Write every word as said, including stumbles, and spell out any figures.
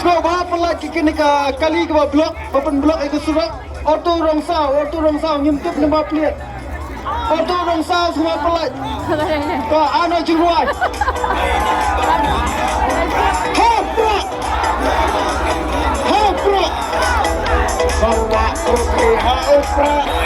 Bro, ba pynlait ki kine ka kali kaba block, ba pynblock ïa ka surok. Auto Rongsaw, Auto Rongsaw, ngim tip number plate. Auto Rongsaw sngewbha pynlait. Ka ano jingrwai. Ha pra. Ha pra. Bawa okay ha pra.